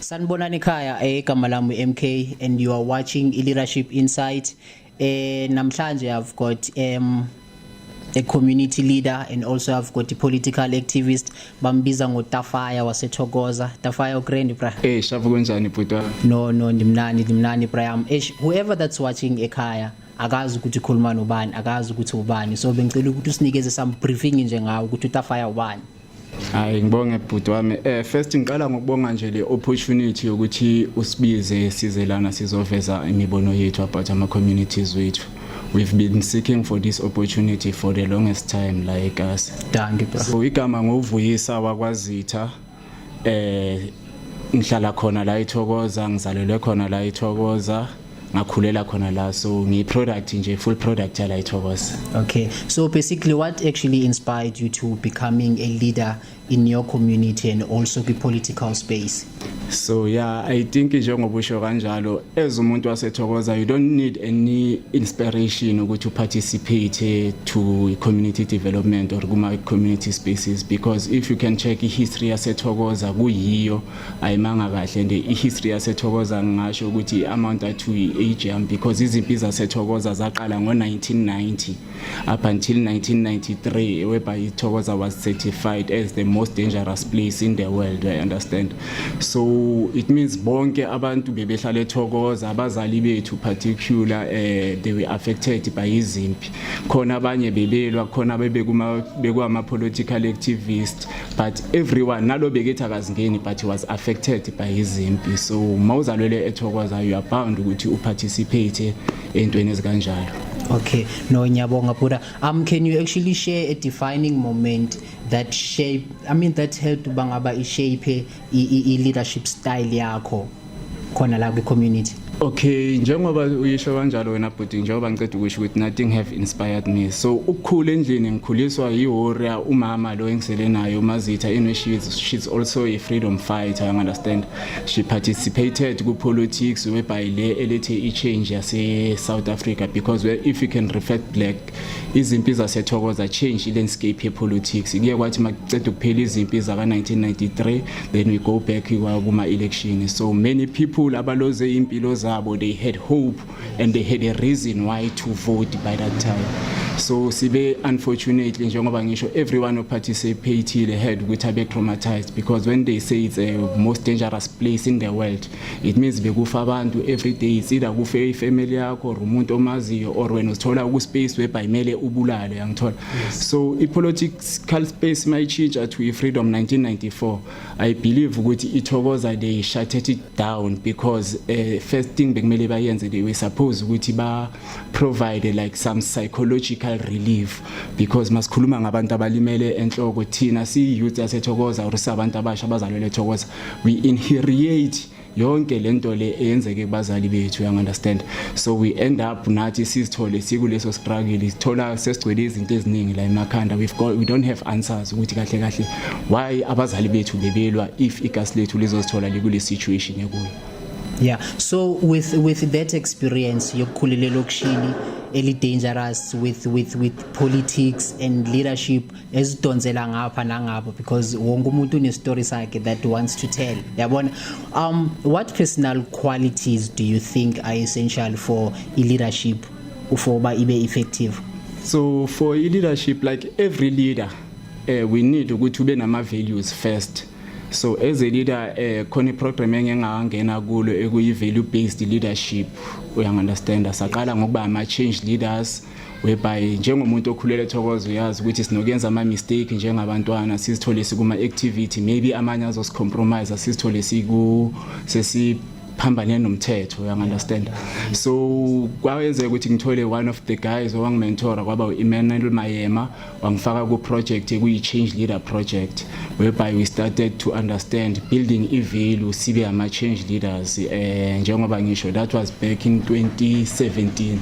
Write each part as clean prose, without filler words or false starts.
Sanibonani ekhaya, igama lami MK and you are watching Leadership Insight. Namhlanje I've got a community leader and also I've got a political activist, bambiza ngoTafaya waseThokoza. Tafaya, ugrand, bra. Shafu, kunjani, bhuti wami? No, ndimnandi, ndimnandi, Brian. Eish, whoever that's watching ekhaya akazi ukuthi ukhuluma nobani, akazi ukuthi ubani. So bengicela ukuthi usinikeze some briefing nje ngawo ukuthi uTafaya ubani. Hayi, ngibonge, bhuti wami. First ngiqala ngokubonga nje le opportunity yokuthi usibize size lana sizoveza imibono yethu about ama communities wethu. We've been seeking for this opportunity for the longest time, like us. Dankie, bra. So igama ngoVuyisa wakwaZitha, ngihlala khona la eThokoza, ngizalelwe khona la eThokoza, ngakhulela khona la, so ngiyi product nje, full product yala eThokoza. Okay. So basically, what actually inspired you to becoming a leader in your community and also the political space? So yeah, I think njengoba usho kanjalo, as umuntu waseThokoza, you don't need any inspiration ukuthi uparticipate to community development or kuma community spaces, because if you can check ihistory yaseThokoza, kuyiyo ayimanga kahle, and ihistory yaseThokoza ngisho ukuthi amount to age yami, because izimpi zaseThokoza zaqala ngo1990 up until 1993, whereby iThokoza was certified as the most dangerous place in the world, I understand. So it means bonke abantu bebehlala eThokoza, abazali bethu particular, they were affected by izimpi. Khona abanye bebelwa khona, bebekuma bekwama political activist, but everyone nalo bekethi akazingeni, but he was affected by izimpi. So mawuzalwele eThokoza, you are bound ukuthi uparticipate entweni ezikanjalo. Okay, no, ngiyabonga, Buddha. Can you actually share a defining moment that shape, I mean, that helped bangaba i-shape i leadership style yakho khona la kwi community? Okay, njengoba uyisho kanjalo wena bhuti, njengoba ngiceda ukusho ukuthi nothing have inspired me. So ukukhula endlini, ngikhuliswa yiwarrior, umama lo engisele nayo, uMazitha, anyway, she's also a freedom fighter, you understand. She participated ku politics whereby le elethe i-change yase South Africa, because where, if you can reflect back, izimpi zaseThokoza change i-landscape ye-politics. Kuye kwathi makuceda ukuphela izimpi zaka 1993, then we go back kuma election. So many people abaloze impilo zabo, they had hope and they had a reason why to vote by that time. So sibe unfortunately, njengoba ngisho, everyone who participated had ukuthi abe traumatized, because when they say it's a most dangerous place in the world, it means bekufa abantu every day. It's either kufe ifamily yakho or umuntu omaziyo, or wena uzithola ku space whereby mele ubulale, yangithola. So i-political space mayichintsha to i-freedom 1994, I believe ukuthi iThokoza, they shut it down, because first thing bekumele bayenze, they were supposed ukuthi ba provide like some psychological relief, because masikhuluma ngabantu abalimele enhloko, thina siyi youth yaseThokoza or sabantu abasha abazalelwe eThokoza, we inherit yonke lento le eyenzeke kubazali bethu, you understand. So we end up nathi sizithole sikuleso struggle, sithola sesigcwele izinto eziningi la emakhanda. We don't have answers ukuthi kahle kahle why abazali bethu bebelwa if igasi lethu lizozithola likule situation ekuyo. Yeah. So with that experience yokukhulela elokishini eli dangerous, with politics and leadership ezidonsela ngapha nangapha, because wonke umuntu une story sakhe that wants to tell. Yabona, what personal qualities do you think are essential for i leadership for uba ibe effective? So for i leadership, like every leader, we need ukuthi ube nama values first. So as a leader, khona iprogram engingangena kulo ekuyi value based leadership, uyangunderstand. Saqala ngokuba ama change leaders, whereby njengomuntu okhulele eThokoza, uyazi ukuthi sinokuyenza ama mistake njengabantwana, sizithole sikuma activity maybe amanye azosicompromise, sizithole siku sesi phambane nomthetho, you understand. So kwayenzeka ukuthi ngithole one of the guys owangimentora, kwaba uEmmanuel Mayema, wangifaka ku project ekuyi change leader project, whereby we started to understand building i-value, sibe ama change leaders. Njengoba ngisho, that was back in 2017.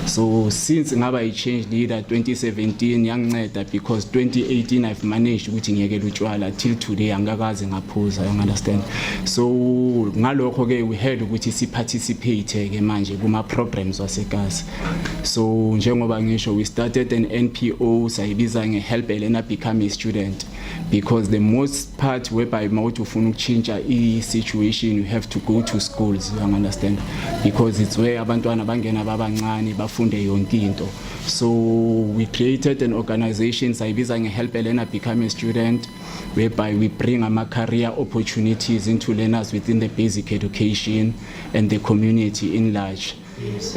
So since ngaba i-change leader 2017, yanginceda because 2018 I've managed ukuthi ngiyekele utshwala. Till today angakaze ngaphuza, you understand. So ngalokho ke we had ukuthi si participate ke manje kuma programs wasekasi. So njengoba ngisho, we started an NPO, sayibiza nge-Help a Learner Become a Student, because the most part whereby mawuthi ufuna ukutshintsha i-situation, you have to go to schools, you understand, because it's where abantwana bangena babancane bafunde yonke into. So we created an organization, sayibiza nge-Help a Learner Become a Student, whereby we bring ama-career opportunities into learners within the basic education and the community in large,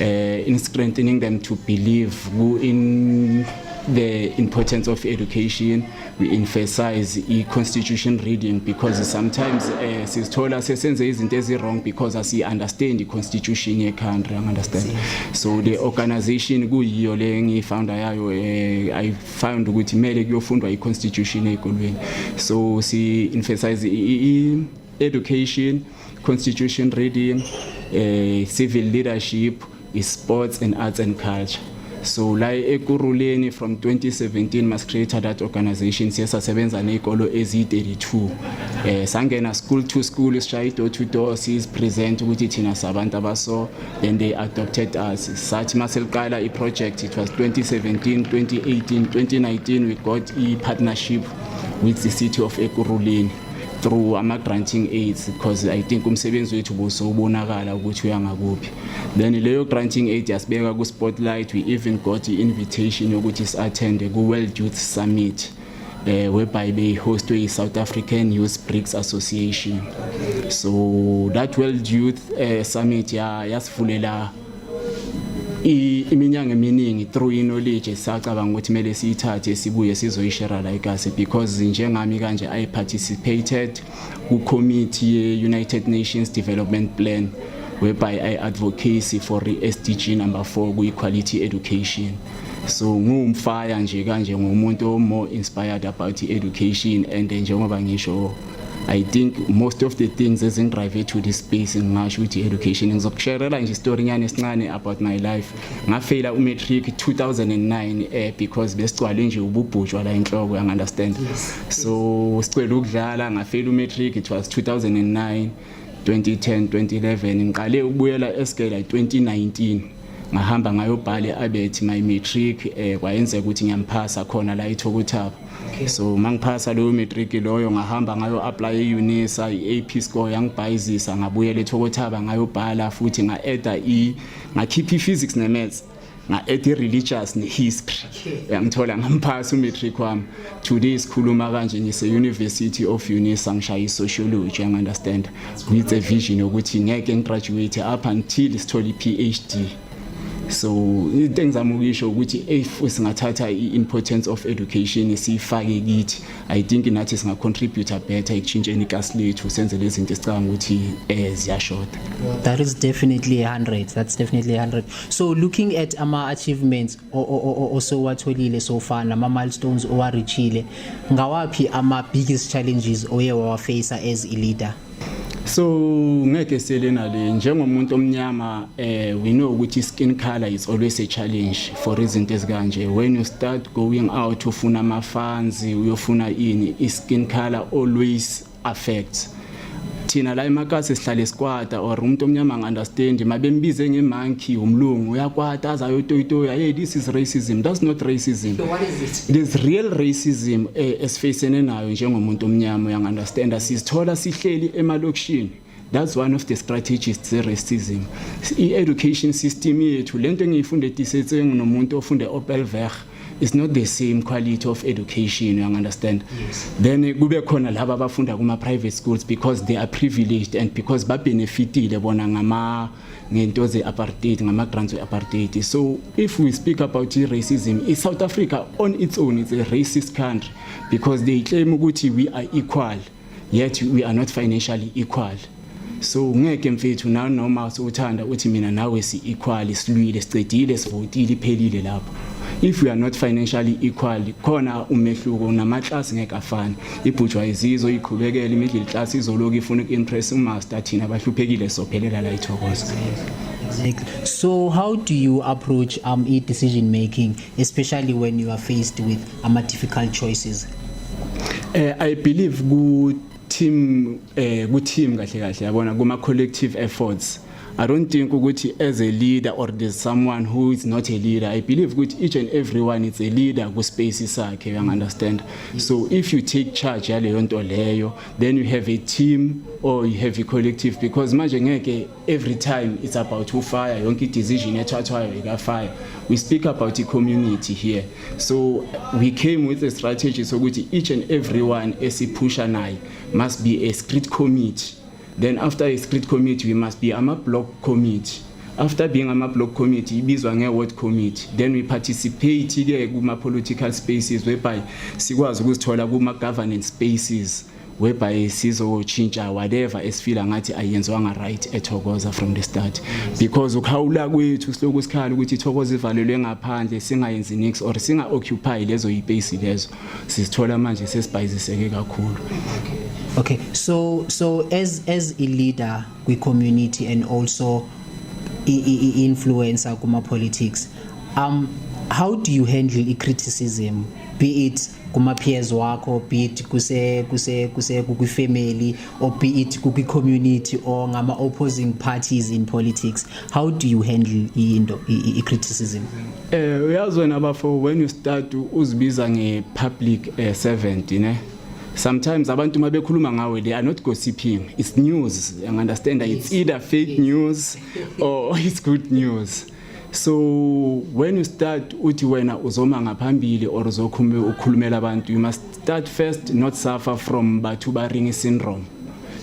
in strengthening them to believe in the importance of education. We emphasize i-constitution reading, because sometimes sizithola sesenze izinto ezi-wrong because asi-understand i-constitution ye-country, understand? So the organization kuyiyo le engiyi-founder yayo, I found ukuthi kumele kuyofundwa i-constitution ey'kolweni. So si-emphasize i-education, constitution reading, civil leadership, sports and arts and culture. So la Ekurhuleni, from 2017 masi-create that organization, siye sasebenza nezikolo eziyi-32. Sangena school to school, sishaya door to door, sizi-present ukuthi thina sabantu abaso. Then they adopted us. Sathi maseliqala i-project, it was 2017, 2018, 2019, we got i-partnership with the City of Ekurhuleni through ama-granting aids, because I think umsebenzi wethu busowubonakala ukuthi uyangakuphi. Then leyo granting aid yasibeka ku-spotlight. We even got i-invitation yokuthi si-attende ku-World Youth Summit, whereby beyi-hostwe yi-South African Youth BRICS Association. So that World Youth Summit yasivulela iminyango eminingi through i-knowledge esacabanga ukuthi kumele siyithathe sibuye sizoyishare la ekasi, because njengami kanje, I participated ku-committee ye-United Nations Development Plan, whereby I advocacy for i-SDG number 4 ku-equality education. So ngumfaya nje kanje, ngumuntu more inspired about i-education. And njengoba ngisho, I think most of the things ezingidrive to this space, ngingasho ukuthi education. Ngizokusharela nje story nyane esincane about my life. Ngafeyila umatric 2009, because besigcwale nje ububhutshwa la enhloko, you understand? So sicela ukudlala, ngafeyila umatric, it was 2009, 2010, 2011. Ngiqale ukubuyela esigela 2019, ngahamba ngayobhala e-ABET my matric. Kwayenzeka ukuthi ngiyamphasa khona la eThokothaba. So mangiphasa leyo matric loyo, ngahamba ngayo apply e-UNISA, i-AP score yangibhayizisa. Ngabuyela eThokothaba, ngayobhala futhi, nga-adda i ngakhipha i-physics ne-maths, nga-add i-religious ne-history, yangithola, ngamphasa umatric wami. Today sikhuluma kanje, ngise-University of UNISA, ngishaya i-sociology, yang-understand, with a vision yokuthi ngeke ngigraduate up until sithole i-PhD. So into engizama ukuyisho ukuthi if singathatha i-importance of education siyifake kithi, I think nathi singa-contribute better ekushintsheni ikasi lethu, senze lezi zinto esicabanga ukuthi ziyashoda. That is definitely 100. That's definitely 100. So looking at ama achievements osowatholile so far nama milestones owareachile, ngawaphi ama biggest challenges oye wawaface as a leader? So ngeke selena le njengomuntu omnyama, we know ukuthi skin color is always a challenge for izinto ezikanje. When you start going out ufuna ama funds, uyofuna ini, i-skin color always affects. Thina la emakasi sihlale sikwata, or umuntu omnyama ngi-understand mabembize ngemonkey umlungu, uyakwata aze ayotoyitoya, "Hey, this is racism." That's not racism. So what is it? There's real racism esifacene nayo njengomuntu omnyama, uyangi-understand? Sizithola sihleli emalokishini. That's one of the strategies ze-racism. I-education system yethu, lento engiyifunde eTisetseng nomuntu ofunde Opelweg is not the same quality of education, you understand? Yes. Then kube khona laba abafunda kuma private schools because they are privileged and because babenefitile bona ngama ngento ze-apartheid, ngama-grants we-apartheid. So if we speak about i-racism, i-South Africa on its own is a racist country, because they claim ukuthi we are equal, yet we are not financially equal. So ngeke mfethu, nanoma sowuthanda uthi mina nawe si-equal, silwile, sicedile, sivotile, iphelile lapho. If we are not financially equal, khona umehluko, namaklasi ngeke afane. Ibourgeoisie izoyiqhubekela, i-middle class izoloku ifuna uku-impress umaster, thina abahluphekile sophelela la ithokoza. Exactly. So how do you approach e decision making, especially when you are faced with ama difficult choices? I believe ku team. Team, ku team kahle kahle, yabona, kuma collective efforts. I don't think ukuthi as a leader or there's someone who is not a leader. I believe ukuthi each and everyone is a leader ku space sakhe, you understand? So if you take charge yaleyo nto leyo, then you have a team or you have a collective, because manje ngeke every time it's about who fire yonke decision ethathwayo ika fire. We speak about the community here, so we came with a strategy sokuthi each and everyone esiphusha naye must be a street committee. Then after a street committee, we must be ama block committee. After being ama block committee, ibizwa nge-ward committee. Then we participate ke kuma political spaces whereby sikwazi ukuzithola kuma governance spaces whereby sizotshintsha whatever esifila ngathi ayenziwanga right eThokoza from the start, because ukuhawula kwethu siloku sikhala ukuthi iThokoza ivalelwe ngaphandle, singayenzi nix or singa occupy lezo ispace lezo, sizithola manje sesibhayiziseke kakhulu. Okay, so as a leader kwi community and also i influencer kuma politics, how do you handle i criticism, be it kuma peers wakho, be it kuse kwi family, or be it kwi community or ngama opposing parties in politics? How do you handle into i criticism? Uyazi wena bafo, when you start uzibiza nge-public servant, ne, sometimes abantu mabekhuluma ngawe, they are not gossiping, it's news, you understand? It's either fake news or it's good news. So when you start uthi wena uzoma ngaphambili or uzokhuluma ukhulumela abantu, you must start first not suffer from batho ba ring syndrome.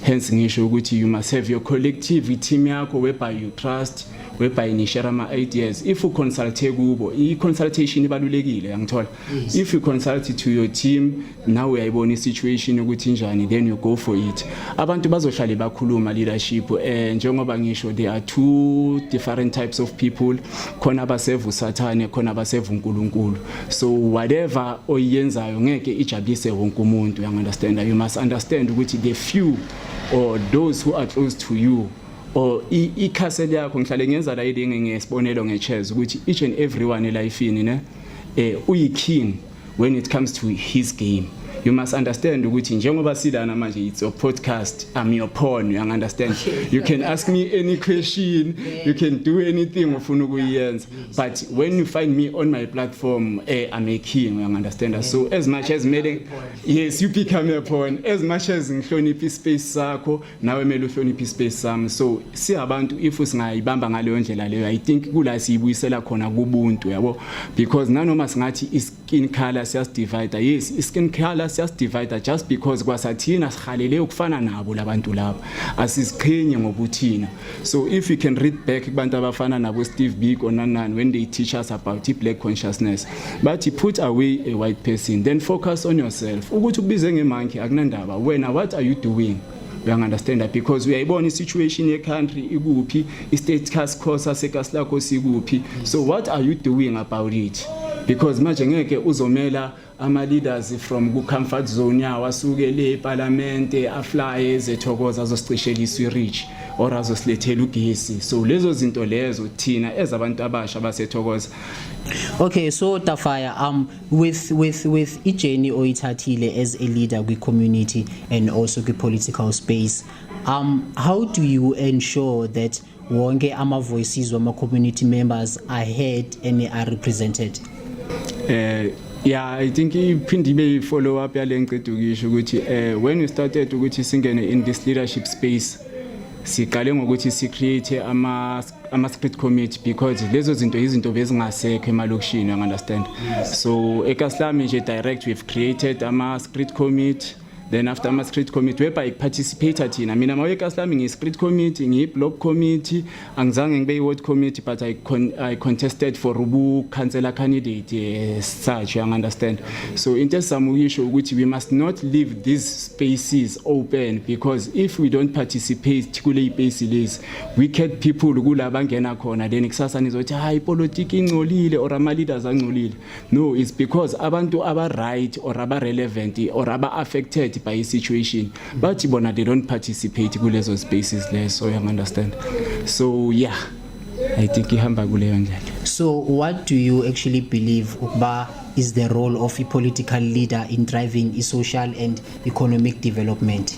Hence ngisho ukuthi you must have your collective team yakho whereby you trust, whereby ni share ama ideas. If you consult kubo, i consultation ibalulekile, yangithola? If you consult to your team, now uyayibona i situation ukuthi njani, then you go for it. Abantu bazohlale bakhuluma leadership, njengoba ngisho, there are two different types of people: khona abaseva uSathane, khona abaseva uNkulunkulu. So whatever oyenzayo ngeke ijabulise wonke umuntu, you understand? You must understand ukuthi the few or those who are close to you or i-castle yakho. Ngihlale ngenza la ilinge ngesibonelo nge-chess ukuthi each and everyone elifini, ne, uyi-king when it comes to his game. You must understand ukuthi njengoba silana manje, it's your podcast, I'm your pawn, you understand? You can ask me any question, you can do anything ufuna ukuyenza, but when you find me on my platform, I'm a king, you understand? So as much as mele, yes, you become a pawn. As much as ngihlonipha ispace sakho, nawe mele uhloniphe ispace sami. So siyabantu, if singayibamba ngaleyo ndlela leyo, I think kula siyibuyisela khona kubuntu, yabo, because nanoma singathi i-skin color siyasi-divide, yes, i-skin color siyasi-divide just because kwasathina sihalele ukufana nabo labantu laba, asiziqhenye ngobuthina. So if you can read back kubantu abafana nabo Steve Biko nanani, when they teach us about i-black consciousness, bathi put away a white person, then focus on yourself. Ukuthi ukubize ngemonkey akunandaba, wena what are you doing? Uyangi-understand? Because uyayibona i-situation ye-country ikuphi, i-status quo sasekasi lakho sikuphi, so what are you doing about it? Because manje ngeke uzomela ama-leaders from ku-comfort zone yawo asuke le epalamente, aflye ezethokoza, azosicishela i-sewerage or azosilethela ugesi. So lezo zinto lezo thina as abantu abasha basethokoza. Okay, so Tafaya, with ijourney oyithathile as a leader kwi community and also kwi political space, how do you ensure that wonke ama voices wama community members are heard and are represented? Yeah, I think iphinde ibe follow up yale ngiceda ukisho ukuthi when we started ukuthi singene in this leadership space, siqale ngokuthi si create ama street committee, because lezo zinto izinto bezingasekho emalokishini, you understand? So ekaslami nje direct, we've created ama street committee. Then after ama street committee whereby participate thina, mina mawe ekaslami ngiyi street committee, ngiyi block committee, angizange ngibe i ward committee, but I contested for ubu councillor candidate, such, you understand? So into esizama ukuyisho ukuthi we must not leave these spaces open, because if we don't participate kule space lezi, wicked people kulabangena khona. Then kusasa nizothi hayi, politiki ingcolile or ama leaders angcolile. No, it's because abantu aba right or aba relevant or aba affected by a situation, bathi bona they don't participate kulezo spaces leso, you understand? So yeah, I think ihamba kuleyo ndlela. So what do you actually believe ukuba is the role of a political leader in driving i social and economic development?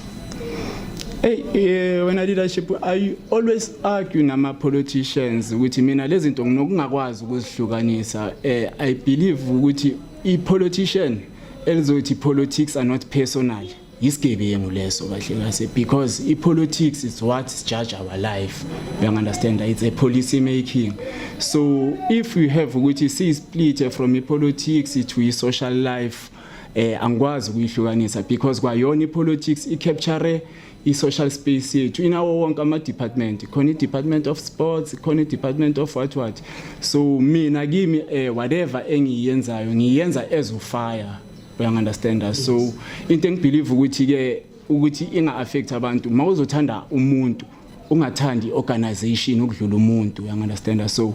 Hey, wena leadership, I always argue nama politicians ukuthi mina lezi zinto nginokungakwazi ukuzihlukanisa. I believe ukuthi i politician elizothi politics are not personal, isigebengu leso kahle kahle, because i-politics is what judge our life, you understand? It's a policy making. So if we have ukuthi siyi-split from i-politics to i-social life, angikwazi ukuyihlukanisa, because kwayona i-politics i-capture i-social space yethu inawo wonke ama-department khona, i-department of sports khona, i-department of what what. So mina kimi, whatever engiyenzayo, ngiyenza as ufire, uyangi-understand? So into engibelieve ukuthi ke ukuthi inga affect abantu, mawuzothanda umuntu, ungathandi i-organization ukudlula umuntu, uyangi-understand? So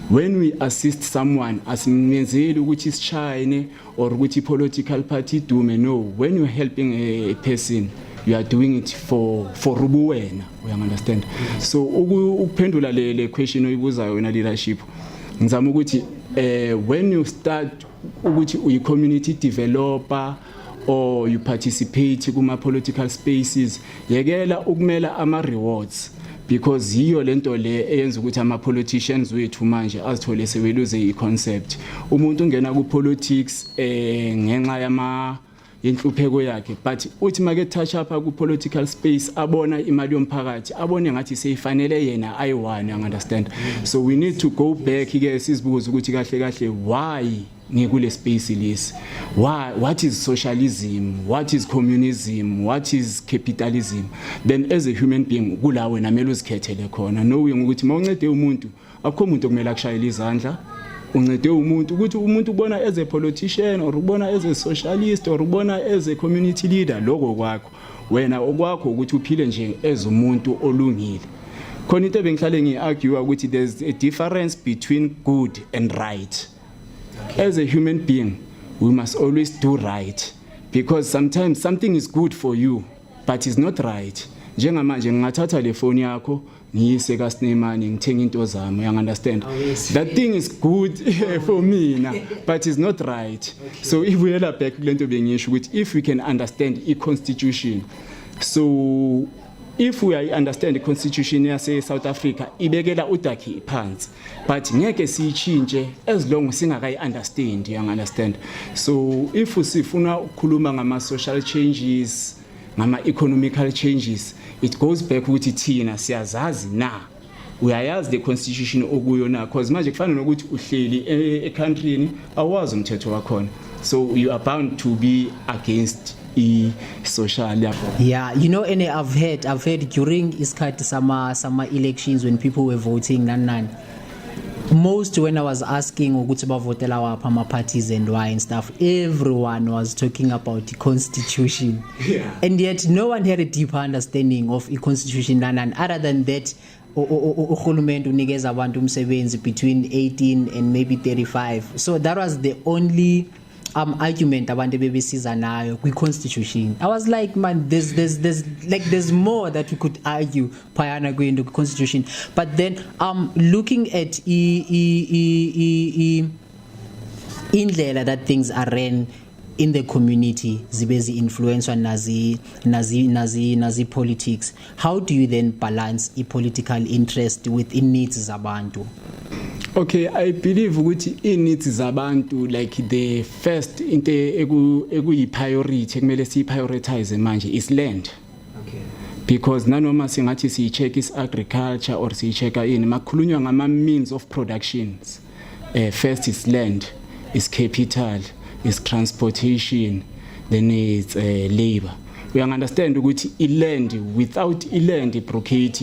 when we assist someone, asimenzeli ukuthi sishine or ukuthi i-political party idume. No, when you're helping a person, you are doing it for ubuwena, uyangi-understand? So ukuphendula le question oyibuzayo wena leadership, ngizama ukuthi when you start ukuthi uyi community developer or you participate kuma political spaces, yekela ukumela ama rewards, because yiyo lento le eyenza ukuthi ama politicians wethu manje azithole sebeluze i-concept. Umuntu ungena ku politics ngenxa yama yenhlupheko yakhe, but uthi make touch up ku political space, abona imali yomphakathi, abone ngathi seyifanele yena ayi-one, you understand? So we need to go back ke, sizibuze ukuthi kahle kahle, why ngikule space lesi? Why? What is socialism? What is communism? What is capitalism? Then as a human being, kula wena kumele uzikhethele khona, knowing ukuthi mawuncede umuntu, akukho umuntu okumele akushayele izandla. Uncede umuntu, ukuthi umuntu ubona as a politician or ubona as a socialist or ubona as a community leader, lokho kwakho wena. Okwakho ukuthi uphile nje as umuntu olungile. Khona into ebengihlale ngi-argue ukuthi there's a difference between good and right. As a human being, we must always do right, because sometimes something is good for you but is not right. Njengamanje ngingathatha le phone yakho ngiyise kaSinemane, ngithenga into zami, you understand? Oh, yes. That thing is good for mina but is not right. So ibuyela back kulento bengisho ukuthi if we can understand i-constitution, so if we understand the constitution yase South Africa, ibekela udarkie phansi, but ngeke siyichintshe as long singakayi understand, you understand? So if sifuna ukukhuluma ngama social changes, ngama economical changes, it goes back ukuthi thina siyazazi na, uyayazi the constitution okuyo na? Because manje kufana nokuthi uhleli e-countryni, awazi umthetho wakhona, so you are bound to be against i-social yakho. Yeah, and I've heard during isikhathi sama elections, when people were voting nani nani, most when I was asking ukuthi bavotela waphi ama parties and why and stuff, everyone was talking about the constitution. And yet no one had a deeper understanding of the constitution nani nani, other than that uhulumende unikeza abantu umsebenzi between 18 and maybe 35. So that was the only argument abantu bebesiza nayo kwi-constitution. I was like, man, there's like there's more that we could argue phayana kwinto kwi-constitution. But then looking at i indlela that things are ran in the community, zibe zi-influencwa nazi politics, how do you then balance i-political interest with i-needs zabantu? Okay, I believe ukuthi i-needs zabantu, like the first into ekuyi priority ekumele siyi prioritize manje is land. Because nanoma singathi siyi-check is agriculture or siyi-checka ini, makukhulunywa ngama means of productions, first is land, is capital, is transportation, then it's labor. We understand ukuthi i-land, without i-land brocade,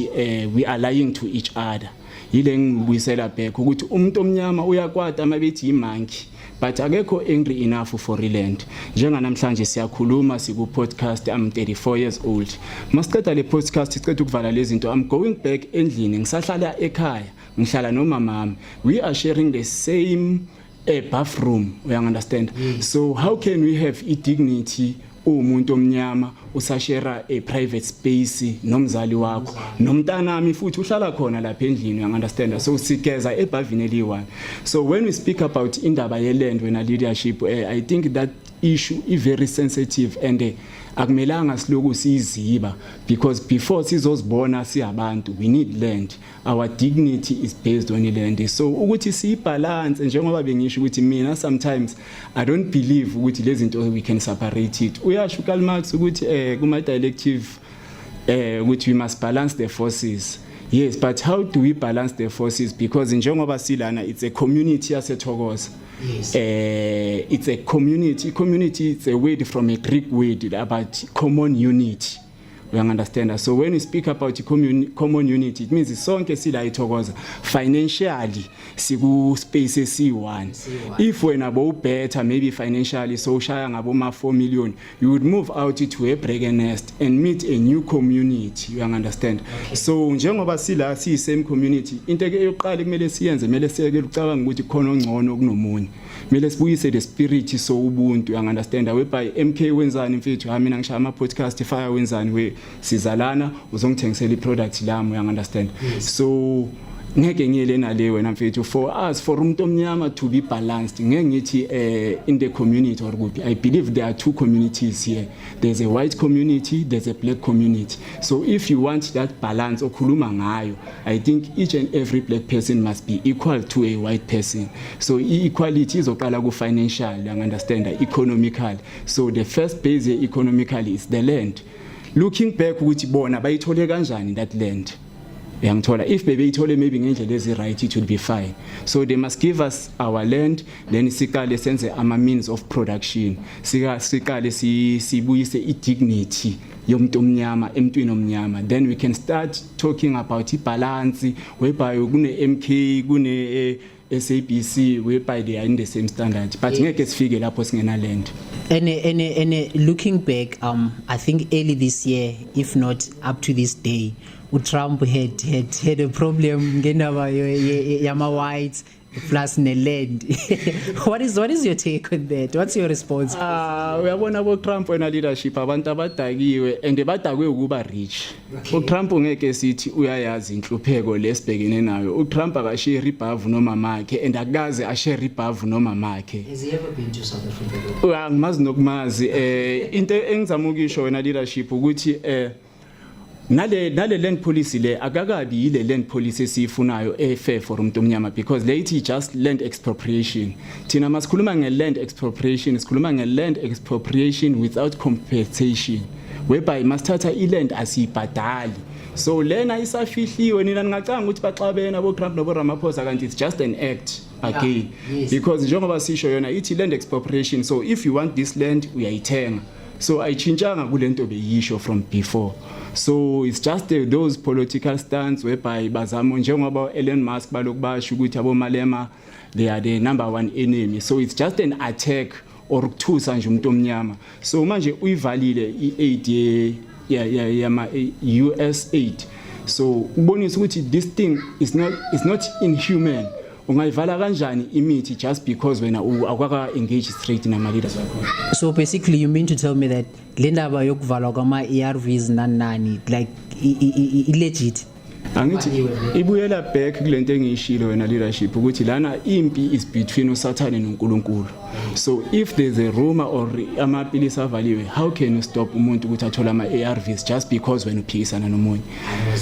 we are lying to each other. Yile ngibuyisela back ukuthi umuntu omnyama uyakwata mabethi i-monkey, but akekho angry enough for i-land. Njenganamhlanje siyakhuluma siku podcast, I'm 34 years old. Masiceda le podcast, siceda ukuvala lezi zinto, I'm going back endlini. Ngisahlala ekhaya, ngihlala nomama. We are sharing the same a bathroom, you understand? So how can we have i dignity umuntu omnyama usashare a private space nomzali wakho, nomntanami futhi uhlala khona lapha endlini, you understand? So sigeza ebhavini eliyi-one. So when we speak about indaba ye-land, wena leadership, I think that issue i very sensitive and akumelanga siloku siyiziba, because before sizozibona siyabantu, we need land. Our dignity is based on land. So ukuthi siyibalance, njengoba bengisho ukuthi mina sometimes I don't believe ukuthi lezi zinto we can separate it. Uyasho Karl Marx ukuthi kuma directive ukuthi we must balance the forces. Yes, but how do we balance the forces? Because njengoba silana, it's a community yaseThokoza. It's a community. Community, it's a word from a Greek word about common unity, you understand? So when we speak about common unity, it means sonke sila eThokoza, financially siku space esi1. If wena bo better maybe financially, so ushaya ngabo ma 4 million, you would move out to a Brackenhurst and meet a new community, you understand? So njengoba sila siyi same community, into eyokuqala kumele siyenze, kumele siyeke ukucabanga ukuthi khona ongcono kunomunye. Kumele sibuyise the spirit so ubuntu, you understand? Whereby MK wenzani mfethu? Ha, mina ngishaya ama podcast. Fire wenzani? We sizalana, uzongithengisela iproduct lami, you understand? So ngeke ngiyele nale wena mfethu. For us, for umuntu omnyama to be balanced, ngeke ngithi in the community or kuphi. I believe there are two communities here. There's a white community, there's a black community. So if you want that balance okhuluma ngayo, I think each and every black person must be equal to a white person. So i-equality izoqala ku-financial, you understand, economical. So the first base economically is the land. Looking back ukuthi bona bayithole kanjani that land, uyangithola? If bebeyithole maybe ngendlela ezi-right, it will be fine. So they must give us our land, then siqale senze ama-means of production. Siqale sibuyise i-dignity yomuntu omnyama emntwini omnyama, then we can start talking about ibalance whereby kune-MK, kune SABC, whereby they are in the same standard, but ngeke sifike lapho singena land. And looking back, I think early this year, if not up to this day, Trump had a problem ngendaba yama whites plus ne-land. What is your take on that? What's your response? Ah, uyabona bo Trump wena leadership, abantu abadakiwe and badakwe ukuba rich. UTrump ngeke sithi uyayazi inhlupheko lesibhekene nayo. UTrump akashare ibhavu nomamakhe and akaze ashare ibhavu nomamakhe. Has he ever been to South Africa? Angimazi nokumazi. Into engizama ukisho wena leadership ukuthi nale land policy le akakabi yile land policy esiyifunayo e fair for umuntu omnyama, because le ithi just land expropriation. Thina masikhuluma nge land expropriation, sikhuluma nge land expropriation without compensation, whereby masithatha i-land asiyibhadali. So lena isafihliwe. Nina ningacanga ukuthi baxabene abo Trump nobo Ramaphosa, kanti it's just an act again, because njengoba sisho yona ithi land expropriation. So if you want this land, uyayithenga. So ayitshintshanga kulento beyisho from before. So it's just those political stunts whereby bazama, njengoba Elon Musk baloku basho ukuthi abo Malema, they are the number one enemy. So it's just an attack or ukuthusa nje umuntu omnyama. So manje uyivalile i-aid ye ya yama US aid, so ubonisa ukuthi this thing is not inhuman. Ungayivala kanjani imithi just because wena awukaka engage straight nama leaders wakho? So basically you mean to tell me that le ndaba yokuvalwa kwama ARVs nani nani, like i legit? Angithi ibuyela back kulento engiyishilo wena leadership, ukuthi lana impi is between uSathane noNkulunkulu. So if there's a rumor or amapilisi avaliwe, how can you stop umuntu ukuthi athole ama ARVs just because wena uphikisana nomunye?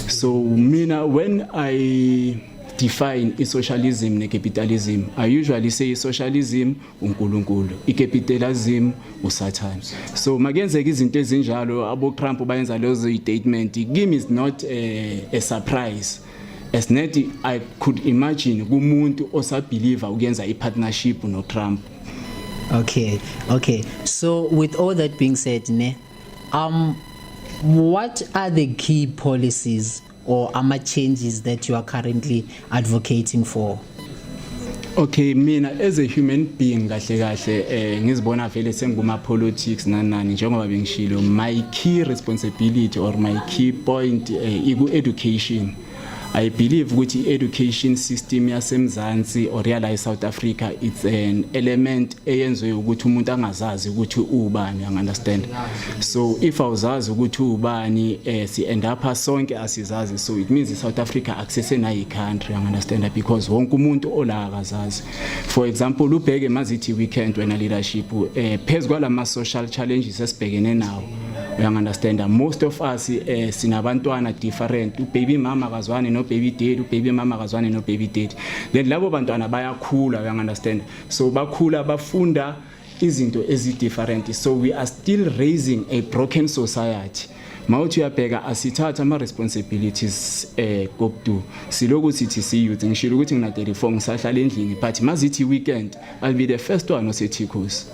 So mina, when I define i-socialism ne-capitalism, I usually say i-socialism uNkulunkulu, i-capitalism uSathane. So makenzeka izinto ezinjalo, abo Trump bayenza lezo statement, kimi is not a surprise, as net I could imagine kumuntu osabelieve ukuyenza i-partnership no Trump. Okay. So with all that being said, ne, what are the key policies or ama changes that you are currently advocating for? Okay, mina as a human being, kahle kahle ngizibona vele senguma politics nani nani, njengoba bengishilo, my key responsibility or my key point iku education. I believe ukuthi i-education system yaseMzansi or yala eSouth Africa, it's an element eyenziwe ukuthi umuntu angazazi ukuthi ubani, you understand? So if awuzazi ukuthi ubani, si end up sonke asizazi. So it means iSouth Africa akusesenayo i-country, you understand? Because wonke umuntu ola akazazi. For example, ubheke mazithi weekend wena leadership, phezulu kwalama social challenges esibhekene nawo, you understand? Most of us sinabantwana different, ubaby mama akazwani no baby daddy, ubaby mama akazwani no baby daddy, then labo bantwana bayakhula, you understand? So bakhula bafunda izinto ezi different, so we are still raising a broken society. Mawuthi uyabheka, asithatha ama responsibilities kokudu siloku sithi si youth. Ngishilo ukuthi ngina 34, ngisahlala endlini, but mazithi weekend I'll be the first one oseTicos.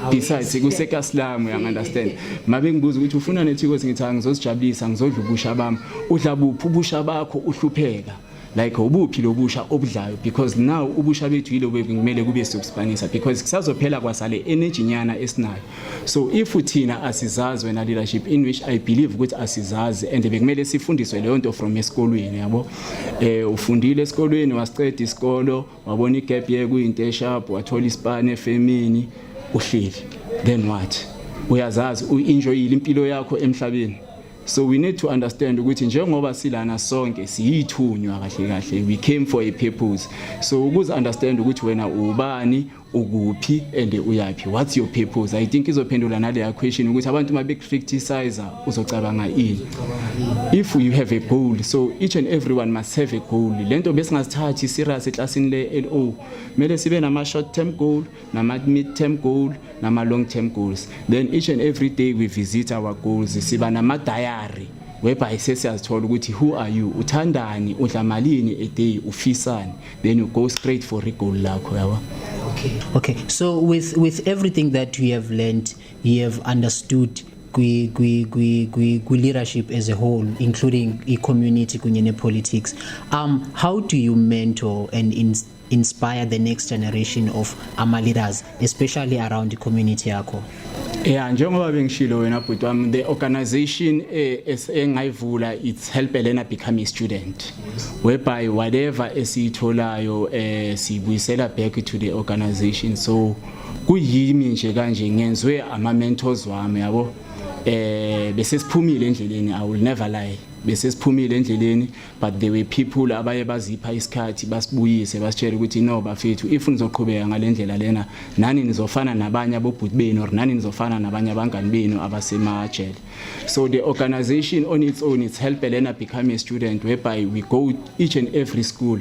Besides, kusekasilamu, you understand? Mabe ngibuza ukuthi ufuna neTicos, ngithi ngizosijabulisa, ngizodla ubusha bami. Udla buphi ubusha bakho uhlupheka? Like, ubuphi lobusha obudlayo? Because now ubusha bethu yilo bekumele kube sokusipanisa, because kusazophela kwasale energy nyana esinayo. So if thina asizazi wena leadership, in which I believe ukuthi asizazi, and bekumele sifundiswe leyo nto from esikolweni, yabo. Ufundile esikolweni, wasiceda isikolo, wabona igap year kuyinto esharp, wathola ispan efemini, uhleli, then what? Uyazazi uenjoyile impilo yakho emhlabeni? So we need to understand ukuthi njengoba silana sonke siyithunywa kahle kahle, we came for a purpose. So ukuze understand ukuthi wena ubani, ukuphi and uyaphi, what's your purpose, I think izophendula naleya question ukuthi abantu mabe criticize uzocabanga ini if you have a goal. So each and everyone must have a goal. Lento besingazithathi serious eklasini le LO, mele sibe nama short term goal, nama mid term goal, nama long term goals. Then each and every day we visit our goals, siba nama diary whereby sesiyazithola ukuthi who are you, uthandani, udla malini a day, ufisani, then you go straight for igoal lakho, yabo. Okay, so with everything that you have learned, you have understood kwi leadership as a whole, including i community kunye ne politics. How do you mentor and inspire the next generation of ama leaders, especially around the community yakho? Yeah, njengoba bengishilo wena bhuti wami, the organization engayivula, it's Help a Learner Become a Student, whereby whatever esiyitholayo sibuyisela back to the organization. So kuyimi nje kanje ngenzwe ama mentors wami, yabo. Bese siphumile endleleni, I will never lie, bese siphumile endleleni, but there were people abaye bazipha isikhathi basibuyise, basitshela ukuthi no bafethu, if nizoqhubeka ngalendlela lena, nani nizofana nabanye abobhuti benu or nani nizofana nabanye abangani benu abasemajele. So the organization on its own, it's Help a Learner Become a Student, whereby we go each and every school,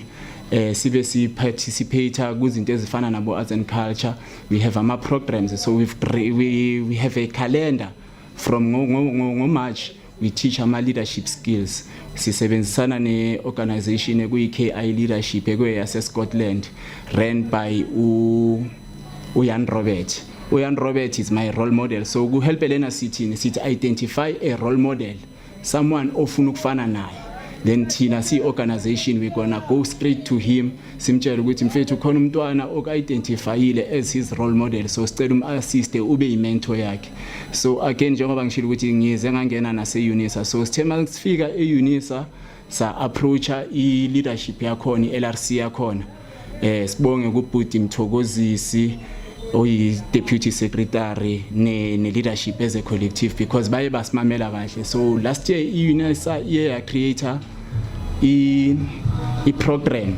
sibe si participate kuzinto ezifana nabo arts and culture. We have ama programs, so we have a calendar from ngo March we teach ama leadership skills. Sisebenzisana ne organization ekuyi KI Leadership ekuyase Scotland, ran by u uYan Robert. uYan Robert is my role model. So ku Help Lena sithi identify a role model, someone ofuna ukufana naye, then thina si organization we gonna go straight to him, simtshela ukuthi mfethu, khona umntwana oku-identifyile as his role model, so sicela um-assist ube yi-mentor yakhe. So again, njengoba ngishilo ukuthi ngize ngangena nase-UNISA, so sithe masifika e-UNISA sa-approacha i-leadership yakhona, i-LRC yakhona. Sibonge kubhuti Mthokozisi oyi deputy secretary ne leadership as a collective, because baye basimamela kahle. So last year i-UNISA iye ya create i program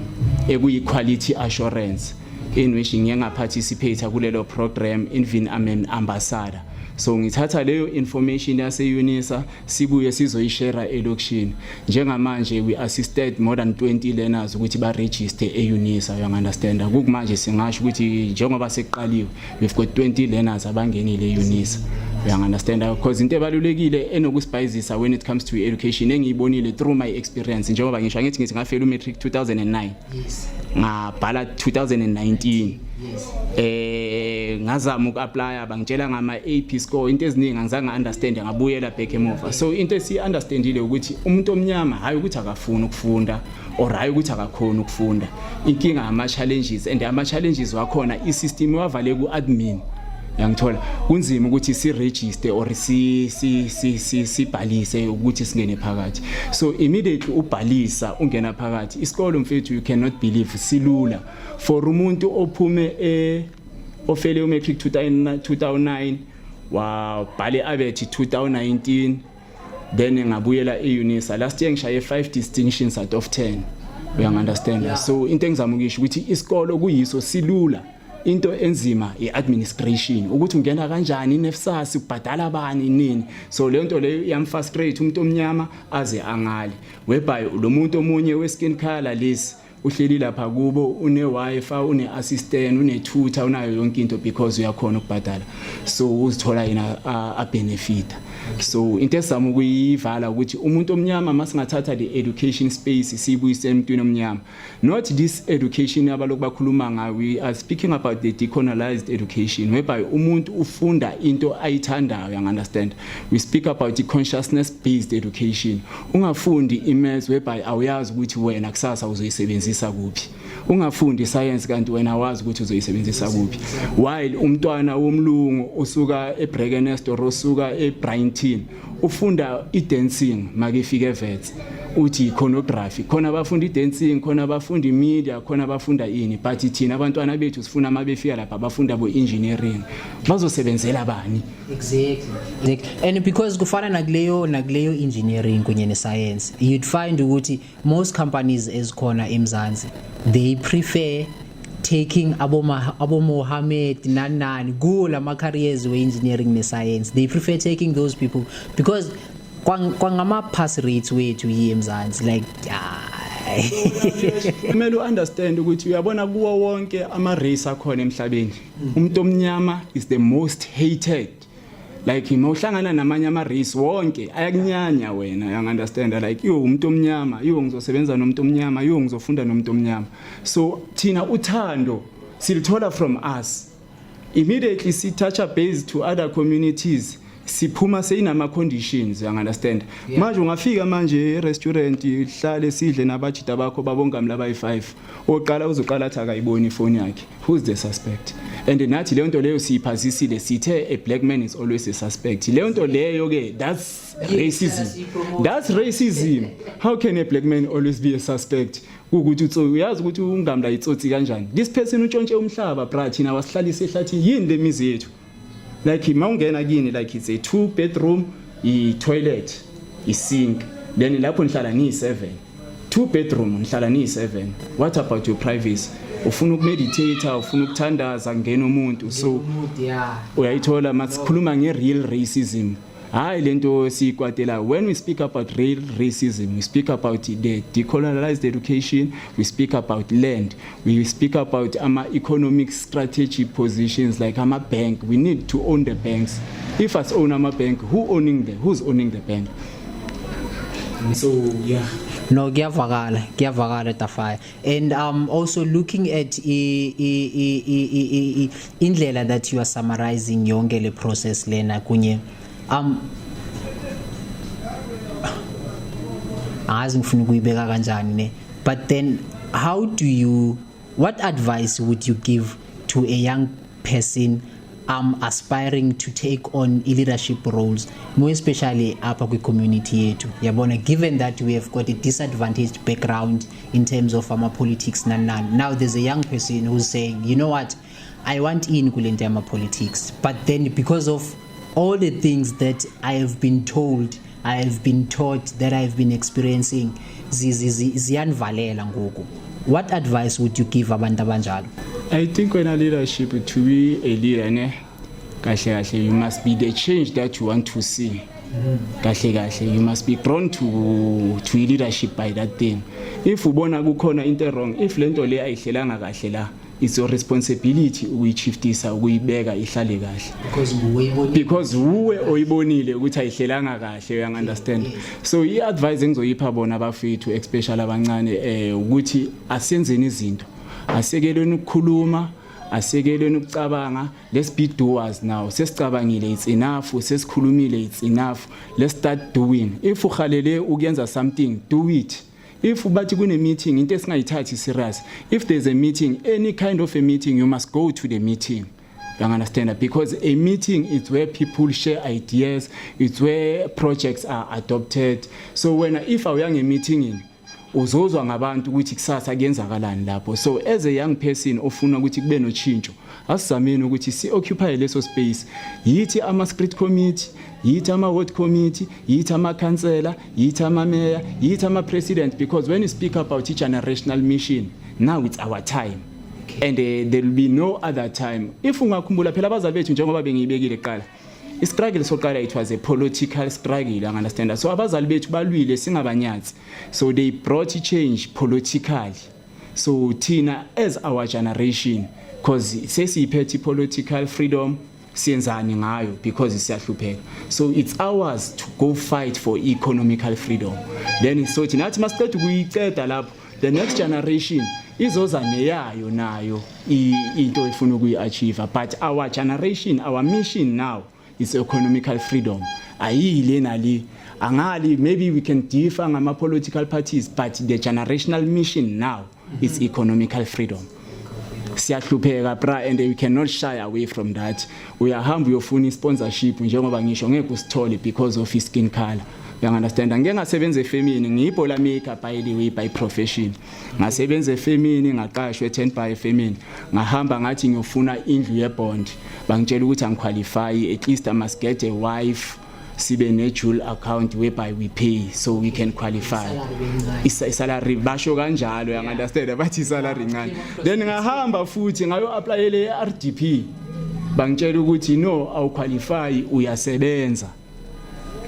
ekuyi quality assurance, in which ngiye ngaparticipate kulelo program. Even I'm an ambassador, so ngithatha leyo information yase UNISA sibuye sizoyishare elokishini. Njengamanje we assisted more than 20 learners ukuthi ba register e-UNISA, you understand? Kukumanje singasho ukuthi njengoba sekuqaliwe, we've got 20 learners abangenile e-UNISA, you understand? Because into ebalulekile enokusibhayizisa when it comes to education engiyibonile through my experience, njengoba ngisho ngithi ngafela umatric 2009, ngabhala 2019, ngazama ukuapply, bangitshela ngama AP score, into eziningi angizange understand, ngabuyela back emuva. So into esi understandile ukuthi umuntu omnyama, hayi ukuthi akafuni ukufunda or hayi ukuthi akakhona ukufunda, inkinga ama challenges, and ama challenges wakhona i system wavale ku admin. Yangithola, kunzima ukuthi si register or si si si si sibhalise ukuthi singene phakathi. So immediately ubhalisa, ungena phakathi isikolo, mfethu, you cannot believe silula for umuntu ophume ofele umatric 2009, wabhala iABET 2019, then ngabuyela eUnisa last year, ngishaye 5 distinctions out of 10, uyangunderstand? Yeah. So into engizama ukusho ukuthi isikolo kuyiso silula, into enzima iadministration, ukuthi ungena kanjani, iNSFAS, ubhadala bani, nini. So leyo nto leyo iyamfrustrate umuntu omnyama aze angale, whereby lo muntu omunye we-skin color lesi uhleli lapha kubo, une wifi, une assistant, une tutor, unayo yonke into because uyakhona ukubhadala, so uzithola yena a benefit. So into esizama ukuyivala ukuthi umuntu omnyama, masingathatha the education space siyibuyise emntwini omnyama, not this education abaloku bakhuluma ngayo. We are speaking about the decolonized education, whereby umuntu ufunda into ayithandayo, you understand? We speak about the consciousness based education. Ungafundi imaths whereby awuyazi ukuthi wena kusasa uzoyisebenzisa kuphi, ungafundi science kanti wena wazi ukuthi uzoyisebenzisa kuphi, while umntwana womlungu usuka eBrackenhurst or osuka eBrighton ufunda i-dancing, makefika eWits uthi iconography. Khona abafunda i-dancing, khona abafunda i-media, khona abafunda ini, but thina abantwana bethu sifuna uma befika lapha bafunda bo-engineering, bazosebenzela bani? Exactly. And because kufana nakuleyo engineering kunye ne-science, you'd find ukuthi most companies ezikhona eMzansi, they prefer taking abo Mohammed nani nani kuwo lama careers we engineering ne science. They prefer taking those people because kwangama pass rates wethu yi eMzansi, like, yeah. Kumele uunderstand ukuthi, uyabona, kuwo wonke ama race akhona emhlabeni, umuntu omnyama is the most hated. Like mawuhlangana namanye ama race wonke ayakunyanya wena, you understand? Like, yo, umuntu omnyama, yo, ngizosebenza nomuntu omnyama, yo, ngizofunda nomuntu omnyama. So thina uthando silithola from us. Immediately si touch base to other communities, siphuma seyinama conditions, you understand? Manje ungafika manje e-restaurant, ihlale sidle nabajida bakho babongami laba yi5, oqala uzoqala athi akayiboni ifoni yakhe. Who's the suspect? And nathi leyo nto leyo siyiphazisile, sithe a black man is always a suspect. Leyo nto leyo ke, that's racism, that's racism. How can a black man always be a suspect? Ukuthi uyazi ukuthi ungamla itsotsi kanjani? This person utshontshe umhlaba, bra. Thina wasihlalisa ehlathini. Yini le mizi yethu? Like mawungena kini, like it's a two bedroom, i toilet, i sink, then lapho nihlala ni 7, two bedroom nihlala ni 7. What about your privacy? Ufuna ukumeditate, ufuna ukuthandaza, ngena umuntu, so uyayithola? Masikhuluma nge-real racism, hayi lento siyikwatela. When we speak about real racism, we speak about the decolonized education, we speak about land, we speak about ama-economic strategy positions like ama-bank. We need to own the banks. If us own ama-bank, who's owning the bank? So yeah. No, kuyavakala, kuyavakala, Tafaya. And also looking at indlela that you are summarizing yonke le process lena kunye angazi ngifuna ukuyibeka kanjani ne, but then how do you what advice would you give to a young person aspiring to take on leadership roles, more especially apha kwi-community yethu, yabona, given that we have got a disadvantaged background in terms of ama politics nani nani? Now there's a young person who's saying, "You know what, I want in kule nto yama-politics, but then because of all the things that I have been told, I have been taught, that I have been experiencing, ziyanivalela ngoku." What advice would you give abantu abanjalo? I think when a leadership, to be a leader ne, kahle kahle you must be the change that you want to see. Kahle kahle you must be drawn to leadership by that thing. If ubona kukhona into wrong, if lento le ayihlelanga kahle la, it's your responsibility ukuyishiftisa, ukuyibeka ihlale kahle. Because nguwe oyibonile. Because uwe oyibonile ukuthi ayihlelanga kahle, uya understand? So i-advice engizoyipha bona abafethu, especially abancane, ukuthi asenzeni izinto, asekelweni ukukhuluma, asekelweni ukucabanga. Let's be doers now. Sesicabangile, it's enough. Sesikhulumile, it's enough. Let's start doing. If uhalele ukuyenza something, do it. If bathi kune meeting, into esingayithathi serious, if there's a meeting, any kind of a meeting, you must go to the meeting. You understand? Because a meeting is where people share ideas, it's where projects are adopted. So when if awuya nge-meeting, uzozwa ngabantu ukuthi kusasa kuyenzakalani lapho. So as a young person ofuna ukuthi kube notshintsho, asizameni ukuthi si-occupy leso space, yithi ama-street committee, yithi ama-ward committee, yithi ama-councillor, yithi ama-mayor, yithi ama-president, because when you speak about i-generational mission, now it's our time and there will be no other time. If ungakhumbula phela, abazali bethu, njengoba bengiyibekile kuqala, i-struggle soqala, it was a political struggle, understand? So abazali bethu balwile singabanyatsi, so they brought change politically. So thina as our generation, because sesiyiphethe political freedom, siyenzani ngayo? Because siyahlupheka. So it's ours to go fight for economical freedom. Then so thina nathi masiqeda ukuyiceda lapho, the next generation izoza neyayo nayo into efuna ukuyi-achieve. But our generation, our mission now is economical freedom. Ayile nali angali, maybe we can differ ngama political parties, but the generational mission now is economical freedom. Siyahlupheka, bra, and we cannot shy away from that. Uyahamba uyofuna i-sponsorship, njengoba ngisho, ngeke usithole because of i-skin color, you understand? Ngeke ngasebenza efemini, ngiyibhola maker by the way, by profession. Ngasebenza efemini, ngaqashwa e10 by efemini. Ngahamba ngathi ngiyofuna indlu yebond, bangitshela ukuthi angiqualify, at least I must get a wife, sibe ne dual account whereby we pay so we can qualify. Salary beyincane. Isalary basho kanjalo, you understand? Bathi isalary incane. Then ngahamba futhi ngayo applyele RDP, bangitshela ukuthi no, awuqualify, uyasebenza.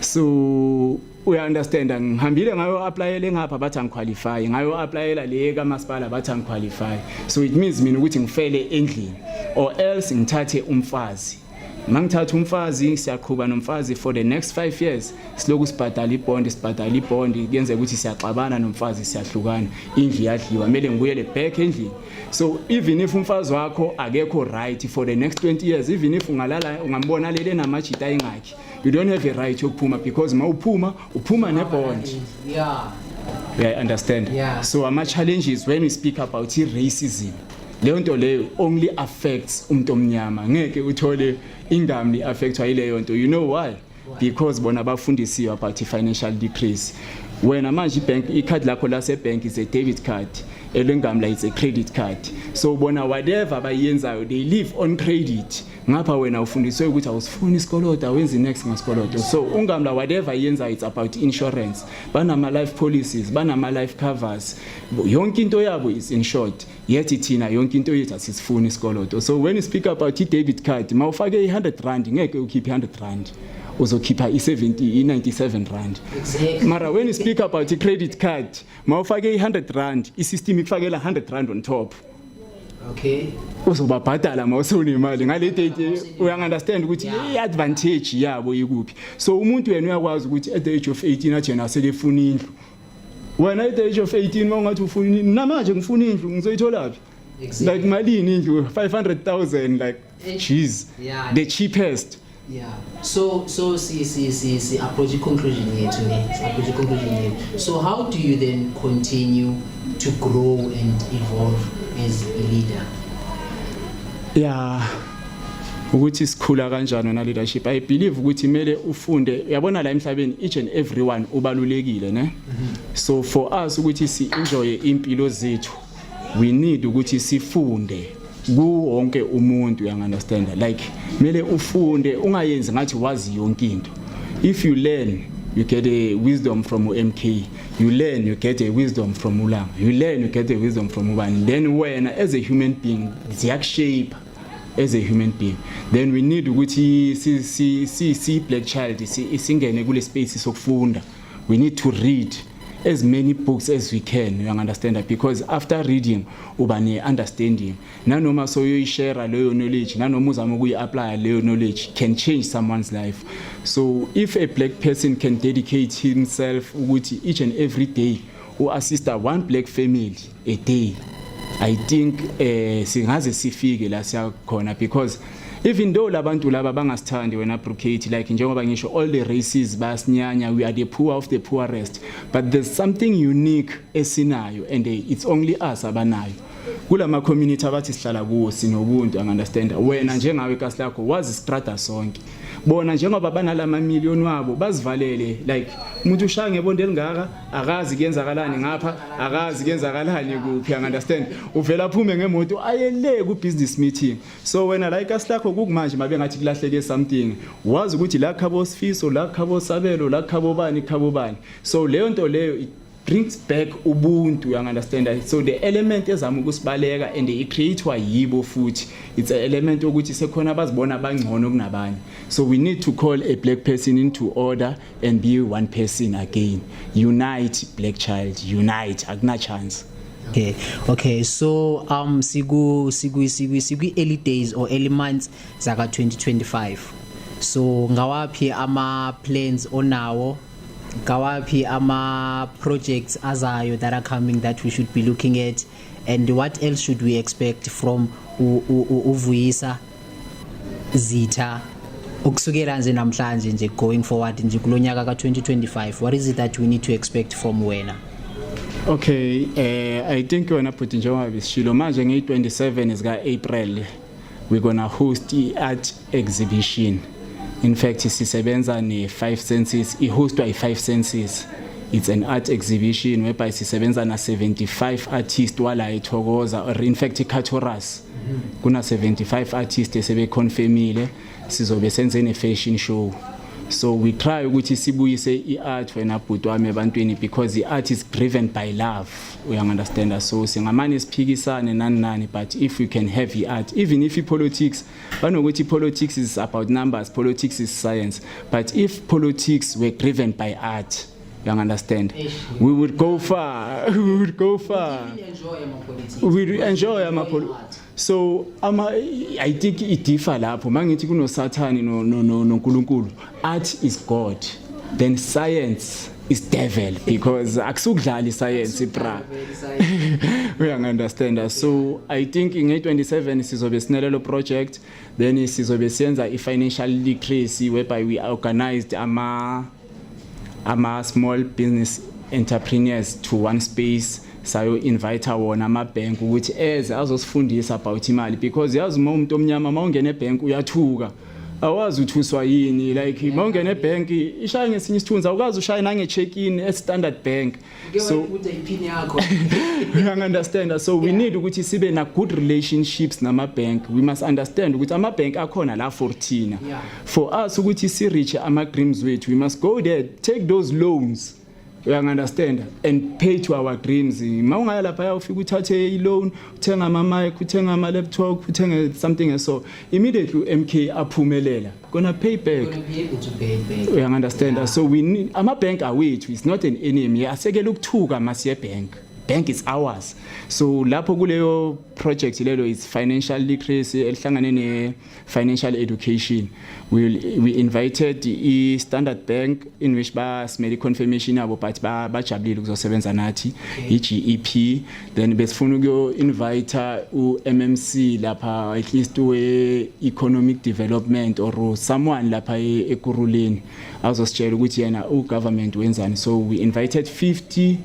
So uya understand, ngihambile ngayo applyele ngapha, bathi angiqualify, ngayo applyela le kamasipala, bathi angiqualify. So it means mina ukuthi ngifele endlini or else ngithathe umfazi. Mangithatha umfazi, siyaqhuba nomfazi for the next 5 years, siloku sibhadala ibond, sibhadala ibond. Kuyenzeka ukuthi siyaxabana nomfazi, siyahlukana, indlu yadliwa, kumele ngibuyele back endlini. So even if umfazi wakho akekho right for the next 20 years, even if ungalala ungambona lele namajita engakhi, you don't have a right yokuphuma, because mawuphuma uphuma nebond. Yeah, understand? Yeah. So ama challenges, when we speak about racism, leyo nto leyo only affects umuntu omnyama. Ngeke uthole ingamli affectwa yileyo nto. You know why? Because bona bafundisiwe about i-financial literacy. Wena manje ibank, ikhadi lakho lase-bank is a debit card, elengamla is a credit card. So bona whatever bayenzayo, they live on credit. Ngapha wena ufundiswe ukuthi awusifuni isikoloto, awenzi next ngasikoloto. So ungamla whatever yenzayo, it's about insurance, banama life policies, banama life covers, yonke into yabo is insured. Yet thina yonke into yethu asisifuni isikoloto. So when you speak about i-debit card, mawufake i-R100, ngeke ukhiphe i-R100, uzokhipha i-70, i-R97. Mara when you speak about i-credit card, mawufake i-R100, i-system ikufakela R100 on top. Uzobabhadala mawusunemali ngale date. Uyangunderstand ukuthi i-advantage yabo ikuphi? So umuntu yena uyakwazi ukuthi at the age of 18 athi yena selefuna indlu. Wena at the age of 18 mawungathi ufuna, namanje ngifuna indlu, ngizoyitholaphi? Like malini indlu? 500,000, like, jeez. The cheapest. Yeah. So si approach conclusion yethu ne. Si approach conclusion yethu. So how do you then continue to grow and evolve as a leader? Yeah, ukuthi sikhula kanjani na leadership, I believe ukuthi kumele ufunde. Uyabona la emhlabeni, each and everyone ubalulekile, ne? So for us ukuthi si enjoy impilo zethu, we need ukuthi sifunde ku wonke umuntu, you understand? Like kumele ufunde, ungayenzi ngathi wazi yonke into. If you learn, you get a wisdom from MK, you learn, you get a wisdom from Ulanga, you learn, you get a wisdom from ubani, then wena as a human being ziyakushape as a human being. Then we need ukuthi si black child singene kule space sokufunda. We need to read as many books as we can, you understand that? Because after reading uba ne understanding, nanoma soyoyishare leyo knowledge, nanoma uzama ukuyi-apply leyo knowledge, can change someone's life. So if a black person can dedicate himself ukuthi each and every day u-assista one black family a day, I think singaze sifike la siyakhona, because even though labantu laba bangasithandi, wena Brocade, like njengoba ngisho, all the races bayasinyanya, we are the poor of the poorest, but there's something unique esinayo and it's only us abanayo. Kulama community abathi sihlala kuwo sinobuntu, understand? Wena njengawe ikasi lakho wazi strata sonke. Bona njengoba banalama million wabo bazivalele, like umuntu ushaya ngebonde elingaka, akazi kuyenzakalani ngapha, akazi kuyenzakalani kuphi, understand? Uvela aphume ngemoto ayele ku business meeting. So wena la ikasi lakho kukumanje mabe ngathi kulahleke something, wazi ukuthi la khabo Sifiso, la khabo Sabelo, la khabo bani, khabo bani. So leyo nto leyo, it brings back ubuntu, you understand? So the element ezama ukusibaleka and i-createwa yibo futhi, it's an element ukuthi sekhona abazibona bangcono kunabanye. So we need to call a black person into order and be one person again. Unite, black child, unite. Akuna chance. Okay, so siku early days or early months zaka 2025. So ngawaphi ama plans onawo? Ngawaphi ama projects azayo that are coming that we should be looking at, and what else should we expect from uVuyisa Zitha ukusukela nje namhlanje nje, going forward nje kulonyaka ka 2025? What is it that we need to expect from wena? Okay, I think wena bhuti, njengoba besishilo manje, ngeyi-27 zika April we're going to host i-art exhibition. In fact, sisebenza ne-Five Senses, i-hostwa i-Five Senses. It's an art exhibition whereby sisebenza na 75 artists wala eThokoza, or in fact iCatorus. Kuna 75 artists esebeconfirmile. Sizobe senze ne-fashion show. So we try ukuthi sibuyise i-art, wena bhuti wami, ebantwini, because i-art is driven by love, uyangunderstand? So singamane siphikisane nani nani, but if we can have i-art, even if i-politics banokuthi politics is about numbers, politics is science, but if politics were driven by art, you understand, we would go far, we would go far. We would enjoy ama. So ama I think i-differ lapho mangithi kunoSathani no no no noNkulunkulu. Art is God, then science is devil, because akusukudlala iscience, bra, uyangunderstand? So I think nge-27 sizobe sinelelo project, then sizobe siyenza i-financial literacy, whereby we organized ama small business entrepreneurs to one space. Sayo invite wona ama bank ukuthi eze azosifundisa about imali, because yazi uma umuntu omnyama mawungena ebank uyathuka, awazi uthuswa yini. Like mawungena ebank ishaya ngesinye isithunzi, awukazi ushaya nange check in e Standard Bank. So iPIN yakho. You understand? So we need ukuthi sibe na good relationships nama bank. We must understand ukuthi ama bank akhona la for thina, for us ukuthi si reach ama dreams wethu. We must go there, take those loans, you understand, and pay to our dreams. Mawungaya lapha ufika uthathe i-loan, uthenga ama mic, uthenga ama laptop, uthenga something, so immediately MK aphumelela, gonna pay back. Gonna be able to pay it back. You understand? So we need ama bank awethu. It's not an enemy. Asekela ukuthuka masiye bank. Bank is ours. So lapho kuleyo project lelo is financial literacy elihlangane ne financial education. We invited i Standard Bank, in which ba simele confirmation yabo, but ba bajabulile ukuzosebenza nathi, i GEP. Then besifuna ukuyo invite u MMC lapha, at least we economic development or someone lapha eKurhuleni azositshela ukuthi yena u government wenzani. So we invited 50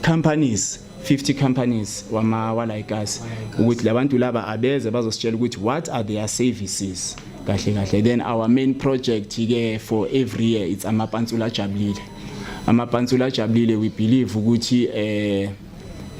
companies, 50 companies wama wala ikasi, ukuthi labantu laba abeze bazositshela ukuthi what are their services kahle kahle. Then our main project ke for every year, it's Amapantsula Ajabulile. Amapantsula Ajabulile, we believe ukuthi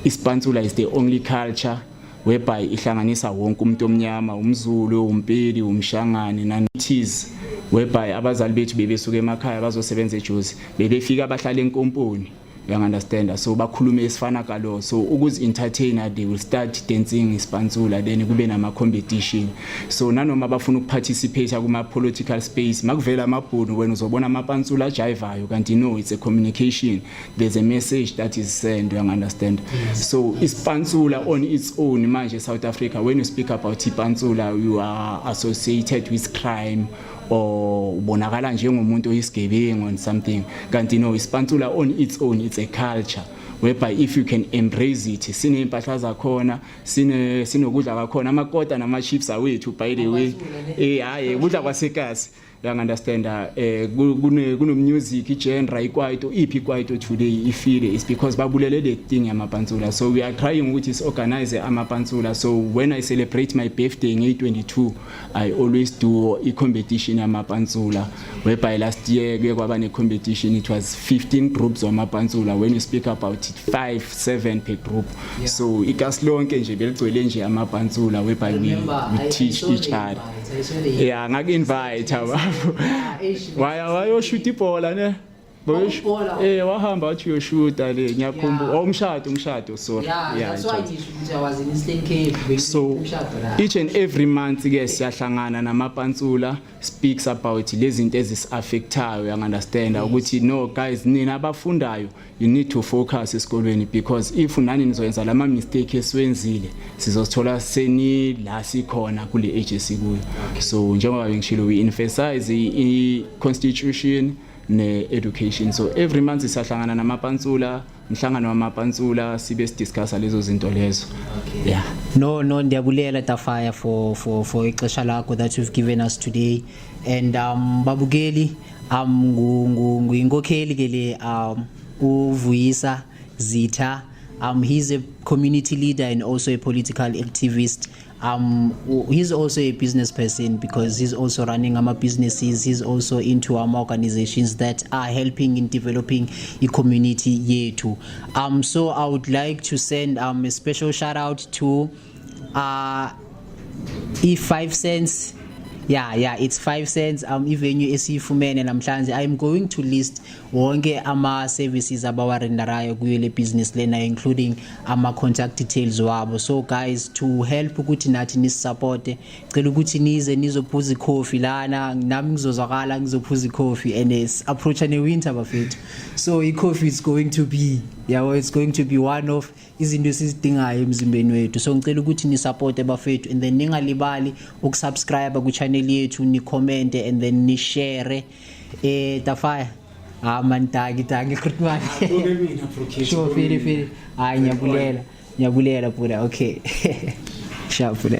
isipantsula is the only culture whereby ihlanganisa wonke umuntu omnyama, umZulu, umpedi, umshangane nanithi, whereby abazali bethu bebesuka emakhaya bazosebenza eJozi, bebefika abahlala enkomponi, you understand? So bakhulume esifana kalo. So ukuzi entertainer, they will start dancing isipantsula, then kube nama competition. So nanoma bafuna ukuparticipate kuma political space, makuvela amabhunu, wena uzobona amapantsula ajivayo, kanti no, it's a communication, there's a message that is sent, you understand? So isipantsula on its own manje, South Africa, when you speak about ipantsula, you are associated with crime or ubonakala njengomuntu oyisigebengu and something, kanti no, isipantsula on its own, it's a culture whereby if you can embrace it, siney'mpahla zakhona, sine sinokudla kwakhona, amakota nama-chips awethu, by the way. Hayi, ukudla kwasekasi. Uyangunderstand? Kune music igenre ikwaito. Iphi ikwaito today ifile is because babulele le thing yamapantsula. So we are trying ukuthi si-organize amapantsula. So when I celebrate my birthday ngeyi-22, I always do i-competition yamapantsula, whereby last year kuye kwaba ne-competition. It was 15 groups wamapantsula. When you speak about it, 5 7 per group. So ikasi lonke nje beligcwele nje amapantsula, whereby Remember, we I teach saw each the other. invite, I saw the Yeah, ngaku-invite bafo. Yeah, eish. Waya wayoshuta ibhola ne. Ibhola? Wahamba wathi uyoshuta le, ngiyakhumbula. Oh, umshado, sorry. Yeah, that's it why ngisho ukuthi I was in Eastern Cape. So umshado la. each and every month ke siyahlangana namapantsula, speaks about lezi zinto ezisi-affectayo, uyangunderstand, ukuthi no guys, nina abafundayo, you need to focus esikolweni, because if nani nizoyenza lama mistake esiwenzile, sizosithola seni la sikhona kule age esikuyo. So njengoba bengishilo, we emphasize i-constitution ne-education. So every month siyahlangana namapantsula, umhlangano wamapantsula, sibe sidiscussa lezo zinto lezo. Yeah. No, ndiyabulela Tafaya for ixesha lakho that you've given us today. And babukeli, nguyinkokheli ke le, uVuyisa Zitha. He's a community leader and also a political activist. He's also a business person because he's also running ama businesses. He's also into ama organizations that are helping in developing a community yethu. So I would like to send a special shout out to i-5 Cents. Yeah, it's 5 Cents, ivenue esiyifumene namhlanje. I'm going to list wonke ama services abawarenderayo kuyo le business lena, including ama contact details wabo. So guys, to help ukuthi nathi nisisupport, cela ukuthi nize nizophuza icoffee lana. Nami ngizozwakala ngizophuza icoffee, and it's approach ne winter, bafethu, so icoffee is going to be, yabo, it's going to be one of izinto esizidingayo emzimbeni wethu. So ngicela ukuthi ni support, bafethu, and then ningalibali ukusubscribe ku channel yethu, ni comment and then ni share. Tafaya, ah man, dankie, dankie grootman. Sure, fili fili. Hayi, ngiyabulela, ngiyabulela pula. Okay, sharp pula.